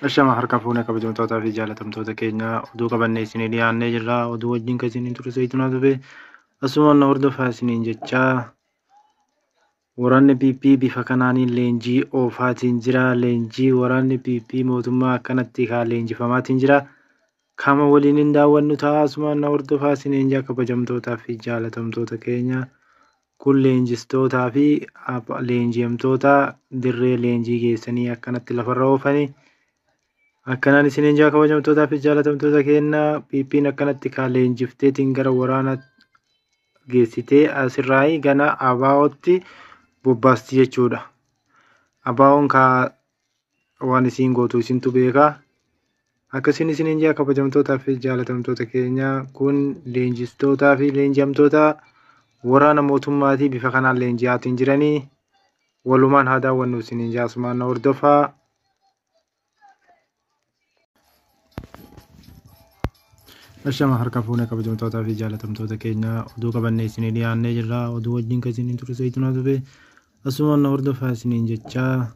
Ashama harka fuune kabajamtootaa fi jaalatamtoota keenya oduu qabannee isinii dhiyaannee jirra. Oduu wajjin kan isiniin ture Zayitunaa Dubee asuma na hordofaa isiniin jechaa waraanni PP bifa kanaaniin leenjii oofaatiin jira. Leenjii waraanni PP mootummaa akkanatti kaa leenjifamaatiin jira. Kama waliin hin daawwannu ta'a asuma na hordofaa isiniin jaa kabajamtootaa fi jaalatamtoota keenya. Kun leenjistootaa fi leenji'amtoota dirree leenjii geessanii akkanatti lafarra oofanii akkanaan isiniin jaa kabajamtootaa fi jaalatamtoota keenya PP'n akkanatti kaa leenjifteetiin gara waraana geessitee asirraa gana ABO'tti bobbaasti jechuudha. ABO'n kaa waan isiin gootu isintu beekaa. Akkasiin isiniin jaa kabajamtootaa fi jaalatamtoota keenya kun leenjistootaa fi leenji'amtoota waraana mootummaatii bifa kanaan leenji'aatiin jiranii walumaan haa daawwannu isiniin jaa asumaan na hordofaa. Ashama harka fuune kabajamtootaa fi jaalatamtoota keenya oduu qabannee isinii dhiyaannee jirra. Oduu wajjin kan isiniin ture Zayitunaa Dubee asuma na hordofaa isiniin jechaa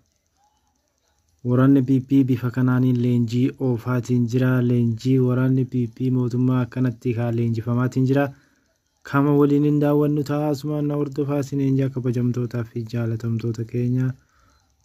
waraanni PP bifa kanaaniin leenjii oofaatiin jira. Leenjii waraanni PP mootummaa akkanatti kaa leenjifamaatiin jira. Kama waliin hin daawwannu ta'a asuma na hordofaa isiniin jaa kabajamtootaa fi jaalatamtoota keenya.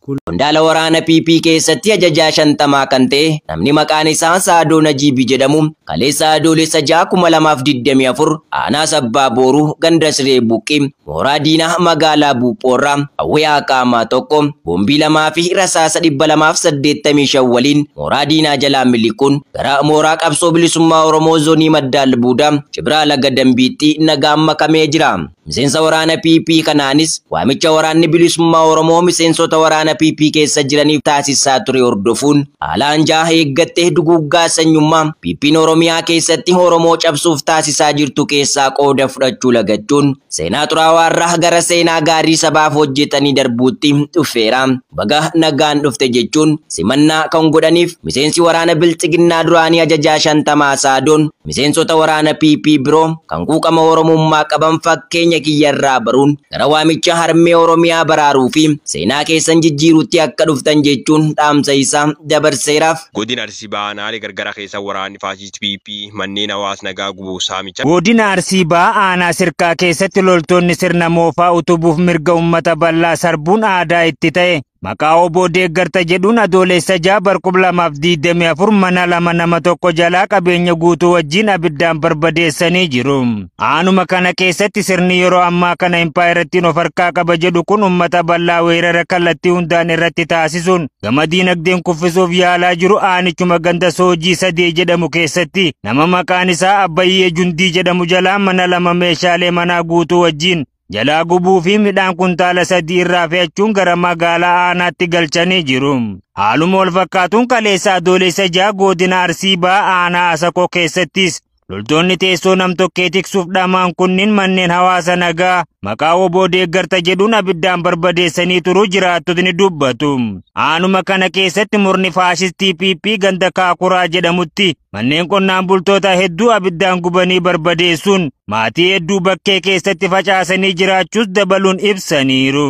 Qondaala waraana PP keessatti ajajaa 50 kan ta'e namni maqaan isaa Saadoo Najiibii jedhamu kaleessa Adoolessa 6 2024 aanaa Sabbaa Booruu ganda Siree Buqqii mooraa Diinaa magaalaa Buuphoorraa hawwee Qaamaa tokko boombii 2 fi rasaasa 285 waliin mooraa Diinaa jalaa miliquun gara mooraa qabsoo bilisummaa Oromoo zoonii Maddaal Buudaa Cibraa Laga Dambiitti nagaan makamee jira. Miseensa waraana PP kanaanis waamicha waraanni bilisummaa Oromoo miseensota waraana PP keessa jiraniif taasisaa ture hordofuun haala anjaa eeggattee duguuggaa sanyummaa PP'n Oromiyaa keessatti Oromoo cabsuuf taasisaa jirtu keessaa qooda fudhachuu lagachuun seenaa xuraawaarraa gara seenaa gaarii sabaaf hojjetanii darbuutti dhufeera. Baga nagaan dhufte jechuun simannaa kan godhaniif miseensi waraana Bilxiginnaa duraanii ajajaa 50 Saadoon miseensota waraana PP biroo kan quuqama Oromummaa qaban fakkeenya kiyyarraa baruun gara waamicha harmee Oromiyaa baraaruu fi seenaa keessan jijjiiruutti akka dhuftan jechuun dhaamsa isaa dabarseeraaf. Godina Arsii Bahaa aanaalee gargaraa keessa waraanni faashistii PP manneen hawaasa nagaa gubuu saamicha. Godina Arsii Bahaa aanaa Sirkaa keessatti loltoonni sirna moofaa utubuuf mirga uummata bal'aa sarbuun aadaa itti ta'e. Maqaa obbo Deeggarta jedhuun Adoolessa 6 bara 2024 mana lama nama tokko jalaa qabeenya guutuu wajjin abiddaan barbadeessanii jiru. Aanuma kana keessatti sirni yeroo ammaa kana impaayirattiin of harkaa qaba jedhu kun uummata bal'aa weerara kallattii hundaan irratti taasisuun gama diinagdeen kuffisuuf yaalaa jiru aanichuma ganda Soojii 3 jedhamu keessatti nama maqaan isaa Abbayyee Jundii jedhamu jalaa mana lama meeshaalee manaa guutuu wajjin jalaa gubuu fi midhaan kuntaala 3 irraa fe'achuun gara magaalaa aanaatti galchanii jiru. Haaluma wal fakkaatuun kaleessa Adoolessa 6 godina Arsii Bahaa aanaa Asakoo keessattis loltoonni teessoo nam-tokkee tiksuuf dhamaan kunniin manneen hawaasa nagaa maqaa obbo Deeggarta jedhuun abiddaan barbadeessanii turuu jiraattotni dubbatu. Aanuma kana keessatti murni faashistii PP ganda Kaakuraa jedhamutti manneen qonnaan bultoota hedduu abiddaan gubanii barbadeessuun maatii hedduu bakkee keessatti facaasanii jiraachuus dabaluun ibsaniiru.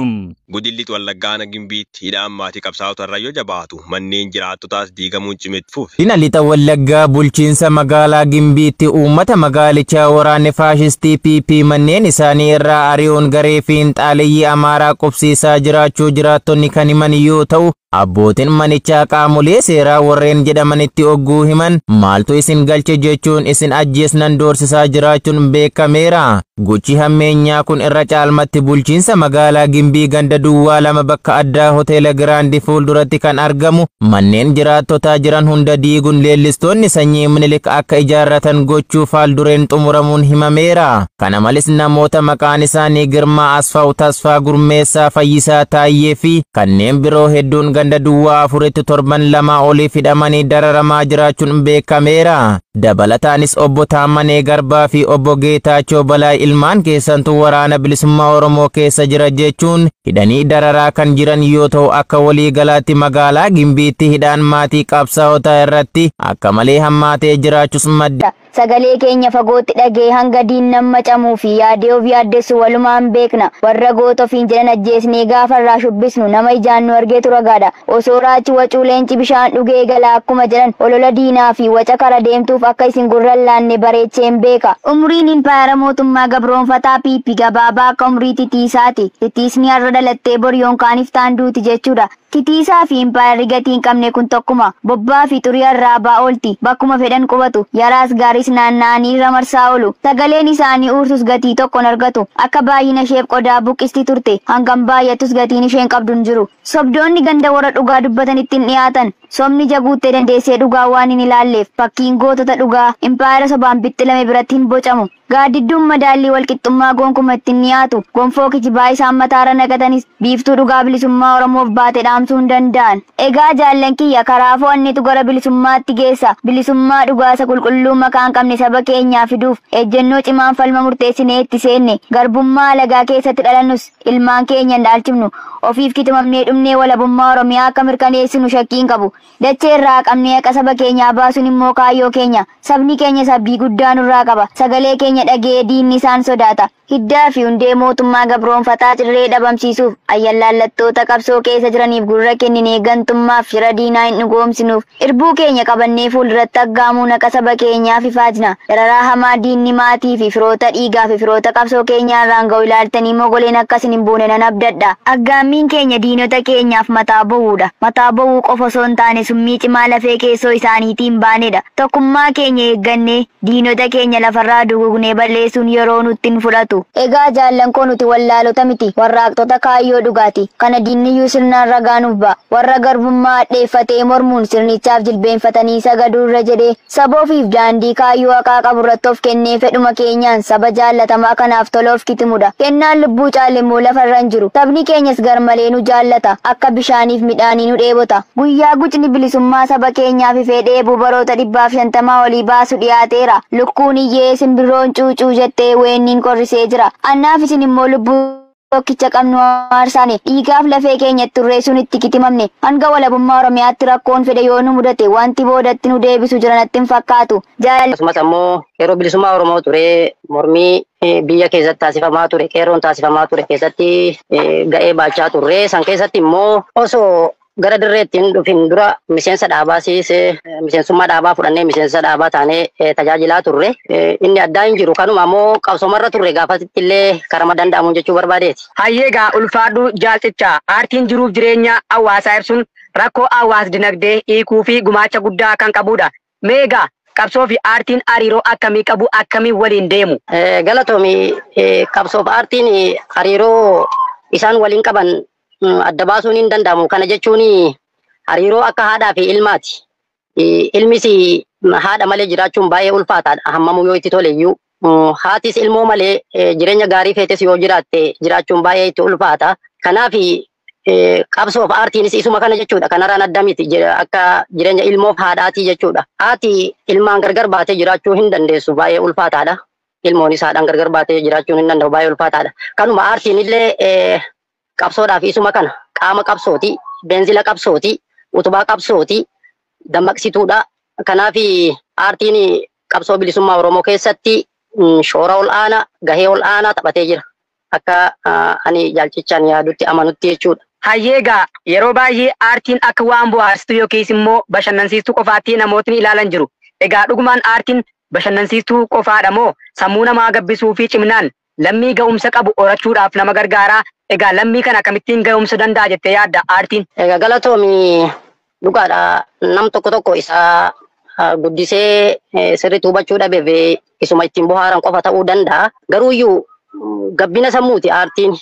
Godinni Wallaggaa aanaa Gimbiitti hidhaan maatii qabsaa'ota irra yoo jabaatu manneen jiraattotaas diigamuun cimetti fufe. Godina Lixa Wallaggaa bulchiinsa magaalaa Gimbiitti uummata magaalichaa waraanni faashistii PP manneen isaanii irraa ari'uun garee fiinxaaleyyii Amaaraa qubsiisaa jiraachuu jiraattonni kan himan yoo ta'u abbootiin manichaa qaamolee seeraa warreen jedhamanitti ogguu himan maaltu isin galche jechuun isin ajjeesnan doorsisaa jiraachuun beekameera. Gochi hammeenyaa kun irra caalmatti bulchiinsa magaalaa Gimbii ganda duwwaa 2 bakka addaa hoteela Giraandii fuulduratti kan argamu manneen jiraattotaa jiran hunda diiguun leellistoonni sanyii Minilik akka ijaarratan gochuuf haaldureen xumuramuun himameera. Kana malees namoota maqaan isaanii Girmaa Asfaaw Tasfaa Gurmeessaa Fayyisaa Taayyee fi kanneen biroo hedduun ganda duwwaa 4tti torban 2 oliif hidhamanii dararamaa jiraachuun beekameera. Dabalataanis obbo Taammanee Garbaa fi obbo Geetaachoo Balaa ilmaan keessantu waraana bilisummaa Oromoo keessa jira jechuun hidhanii dararaa kan jiran yoo ta'u akka walii galaatti magaalaa Gimbiitti hidhaan maatii qabsaa'otaa irratti akka malee hammaatee jiraachuus madde. Sagalee keenya fagootti dhagee hanga diinnan macamuu fi yaadee of yaaddessu walumaan beekna. Warra goota ofiin jedhan ajjeesnee gaafa irraa shubbisnu nama ijaan nu argeetu ragaadha. abdadha. Osoo raachi wacuu leenci bishaan dhugee gala akkuma jedhan olola diinaa fi waca kara deemtuuf akka isin gurra hin laanne bareecheen beeka. Umriin impaayera mootummaa gabroonfataa PP gabaabaa akka umrii titiisaati. Titiisni har'a dhalattee bor yookaan iftaan duuti jechuudha. Titiisaa fi impaayerri gatii hin qabne kun tokkuma. Bobbaa fi xurii arraabaa oolti. Bakkuma fedhan qubatu. Yaraas gaaris naanna'anii irra marsaa oolu. Sagaleen isaanii uursus gatii tokkon argatu. Akka baay'ina isheef qodaa buqqisti turte. Hangam baay'atus gatiin isheen qabdu hin jiru. Sobdoonni ganda warra dhugaa dubbatanitti hin dhiyaatan. Sobni jaguuttee dandeessee dhugaa waan hin ilaalleef fakkiin gootota dhugaa impaayera sobaan bixxilame biratti hin bocamu. Gaaddidduun madaallii walqixxummaa gonkuma ittiin dhiyaatu. Gonfoo kijibaa isaan mataarra naqatanis biiftuu dhugaa bilisummaa Oromoof baate dhaamsuu hin danda'an. Egaa jaallan kiyya karaa fo'annetu gara bilisummaatti geessa. Bilisummaa dhugaa isa qulqulluu makaa hin qabne saba keenyaa fiduuf ejjennoo cimaan falma murteessinee itti seenne. Garbummaa alagaa keessatti dhalannus ilmaan keenya hin dhaalchifnu. Ofiif kitimamnee dhumnee walabummaa Oromiyaa akka mirkaneessinu shakkii hin qabu. Dachee irraa qabnee haqa saba keenyaa baasuun immoo kaayyoo keenya. Sabni keenya sabbii guddaa nurraa qaba. Sagalee keenya dhagee diinni isaan sodaata. Hiddaa fi hundee mootummaa gabroonfataa cirree dhabamsiisuuf ayyallaallattoota qabsoo keessa jiraniif gurra kenninee gantummaaf shira diinaa hin dhugoomsinuuf irbuu keenya qabannee fuulduratti aggaamuun haqa saba keenyaaf ifaajna. Dararaa hamaa diinni maatii fi firoota dhiigaa fi firoota qabsoo keenyaa irraan ga'u ilaaltanii mogoleen akkasin hin buune nan abdadha. Aggaammiin keenya diinota keenyaaf mataa bowuudha. Mataa bowuu qofa osoo hin taane summii cimaa lafee keessoo isaaniitiin baanedha. Tokkummaa keenya eeggannee diinota keenya lafarraa dugugnee balleessuun yeroo nutti hin fudhatu. Egaa jaallan koo nuti wallaalota miti, warraaqxota kaayyoo dhugaati. Kana diinniyyuu sirnaan ragaa nuuf ba'a. Warra garbummaa hadheeffatee mormuun sirnichaaf jilbeenfatanii sagaduu irra jedhee saba ofiif daandii kaayyoo haqaa qabu irratti of kennee fedhuma keenyaan saba jaallatamaa kanaaf tola of kitimudha. Kennaan lubbuu caale immoo lafarra hin jiru. Sabni keenyas garmalee nu jaallata. Akka bishaaniif midhaanii nu dheebota. Guyyaa gucni bilisummaa saba keenyaaf ifee dheebuu baroota 150 olii baasu dhiyaateera. Lukkuun iyyee simbirroon cuucuu jettee weenniin qorrisee jira. Annaaf isin immoo lubbuu tokkicha qabnu aarsaane dhiigaaf lafee keenya turreessuun itti kitimamne. Hanga walabummaa Oromiyaatti rakkoon fedhe yoo nu mudate wanti boodatti nu deebisu jira natti hin fakkaatu. Akkasumas ammoo yeroo bilisummaa Oromoo ture mormii biyya keessatti taasifamaa ture qeerroon taasifamaa ture keessatti ga'ee baachaa turre san keessatti immoo osoo gara dirreetti hin dhufin dura miseensa dhaabaa siisee miseensummaa dhaabaa fudhannee miseensa dhaabaa taanee tajaajilaa turre. Inni addaa hin jiru kanuma ammoo qabsoomarra turre gaafasitti illee karama danda'amuun jechuu barbaadeeti. Hayyeegaa ulfaadhu jaalcichaa aartiin jiruuf jireenya hawaasaa ibsuun rakkoo hawaas dinagdee hiikuu fi gumaacha guddaa kan qabudha. Meegaa qabsoo fi aartiin hariiroo akkamii qabu akkamii waliin deemu? Galatoomi qabsoo fi aartiin hariiroo isaan waliin qaban adda baasuun hin danda'amu. Kana jechuun hariiroo akka haadhaa fi ilmaati. Ilmis haadha malee jiraachuun baay'ee ulfaataadha. Hammamuu yoo itti tole iyyuu. Haatis ilmoo malee jireenya gaarii feetes yoo jiraatte jiraachuun baay'ee itti ulfaata. Kanaaf qabsoo fi aartiinis isuma kana jechuudha. Kanarraan adda miti akka jireenya ilmoof haadhaatii jechuudha. Haati ilmaan gargar baatee jiraachuu hin dandeessu baay'ee ulfaataadha. Ilmoonis haadhaan gargar baatee jiraachuun hin danda'u baay'ee ulfaataadha. Kanuma aartiin illee qabsoodhaaf isuma kana qaama qabsooti, beenzila qabsooti, utubaa qabsooti, dammaqsituudha. Kanaaf aartiin qabsoo bilisummaa Oromoo keessatti shoora ol aanaa, gahee ol aanaa taphatee jira. Akka ani jaalchichaan yaadutti amanutti jechuudha. Hayyeegaa yeroo baay'ee aartiin akka waan bohaarsituu yookiis immoo bashannansiistuu qofaatti namootni ilaalan jiru. Egaa dhugumaan aartiin bashannansiistuu qofaadha moo sammuu namaa gabbisuu fi ciminaan lammii ga'umsa qabu horachuudhaaf nama gargaara? Egaa lammii kana akkamittiin ga'umsa danda'a jettee yaadda aartiin? Egaa galatoomi dhugaadha. Nam tokko tokko isa guddisee sirriitti hubachuu dhabeef isuma ittiin bohaaran qofa ta'uu danda'a. Garuuyyuu gabbina sammuuti aartiin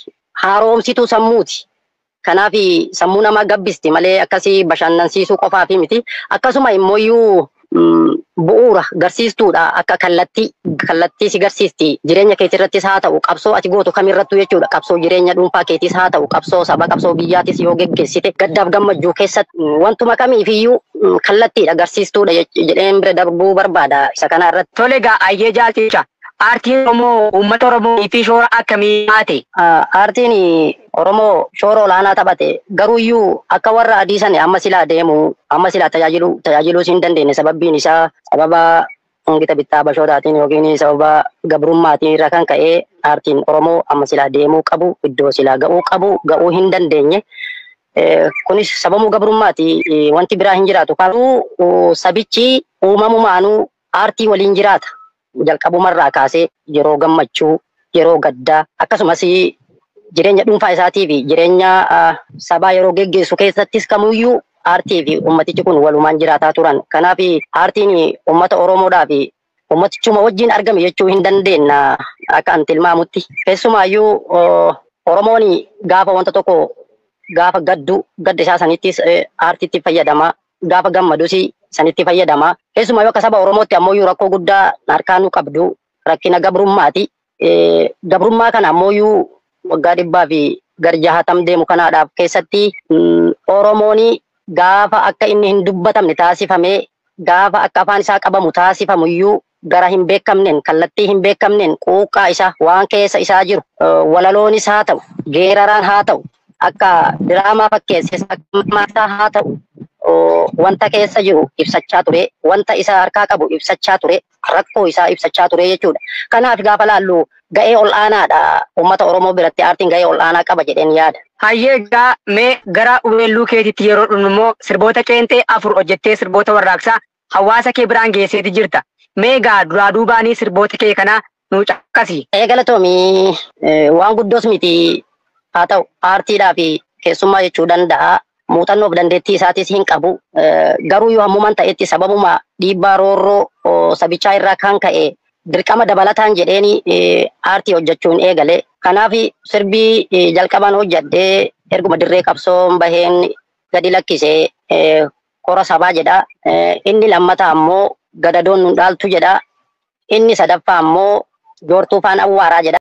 haaromsituu sammuuti. Kanaaf sammuu namaa gabbisti malee akkasii bashannansiisuu qofaaf miti. Akkasuma immooyyuu bu'uura garsiistuudha akka kallattii si garsiisti jireenya keetirrattis haa ta'u qabsoo ati gootu kamirrattu jechuudha qabsoo jireenya dhuunfaa keetis haa ta'u qabsoo saba qabsoo biyyaatis yoo geggeessite gaddaaf gammachuu keessatti wantuma kamiifiyyuu kallattiidha garsiistuudha jedheen bira darbuu barbaada isa kana irratti. Tole egaa ayyee jaalticha aartiin Oromoo uummata Oromoo fi shoora akkamii taate? Aartiin Oromoo shoora olaanaa taphate garuuyyuu akka warra adii sana amma silaa deemu amma silaa tajaajiluus hin dandeenye sababbiin isaa sababa gita bittaa bashootaatiin yookiin sababa gabrummaatiin irra kan ka'e aartiin Oromoo amma silaa deemuu qabu iddoo silaa ga'uu qabu ga'uu hin dandeenye. Kunis sababuu gabrummaati, wanti biraa hin jiraatu. Garuu sabichi uumamumaanuu aartii waliin jiraata. Jalqabumarraa kaasee yeroo gammachuu, yeroo gaddaa, akkasumas jireenya dhuunfaa isaatii fi jireenya sabaa yeroo geggeessu keessattis kamiyyuu aartii fi ummatichi kun walumaan jiraataa turan. Kanaaf aartiin ummata Oromoodhaa fi ummatichuma wajjin argame jechuu hin dandeenya akka an tilmaamutti. Keessumaayyuu Oromoon gaafa wanta tokko gaafa gaddu gadda isaa sanittis aartiitti fayyadama. Gaafa gammadus sanitti fayyadama. Keessumaayyuu akka saba Oromootti ammoo rakkoo guddaa harkaa nu qabdu rakkina gabrummaati. Gabrummaa kana ammoo waggaa 100 fi gar 60 deemu kanaadhaaf keessatti Oromoon gaafa akka inni hin dubbatamne taasifamee, gaafa akka afaan isaa qabamu taasifamuyyuu gara hin beekamneen, kallattii hin beekamneen quuqqaa isaa waan keessa isaa jiru walaloonis haa ta'u, geeraraan haa ta'u, akka diraamaa fakkeesses akka maasaa haa ta'u, wanta keessa jiru ibsachaa ture, wanta isa harkaa qabu ibsachaa ture, rakkoo isaa ibsachaa ture jechuudha. Kanaaf gaafa laallu ga'ee ol aanaadha. Uummata Oromoo biratti aartiin ga'ee ol aanaa qaba jedheen yaada. Hayyee, egaa mee gara weelluu keetiitti yeroo dhufnu immoo sirboota qeenxee 4 hojjettee sirboota warraaqsaa hawaasa kee biraan geesseeti jirta. Mee egaa duraa duubaanii sirboota kee kana nuu caqasi. Galatoomii, waan guddoos miti, haa ta'u aartiidhaa fi keessummaa jechuu danda'a. Muuxannoof dandeettii isaatis hin qabu. Garuu yoo hammuman ta'etti sababuma dhiibbaa roorroo sabichaa irraa kan ka'e dirqama dabalataan jedheeni aartii hojjechuun eegale. Kanaaf sirbii jalqabaan hojjedhee erguma dirree qabsoon baheen gadi lakkisee kora sabaa jedha. Inni lammataa ammoo gadadoon nu dhaaltu jedha. Inni sadaffaa ammoo joortuu faan awwaaraa jedha.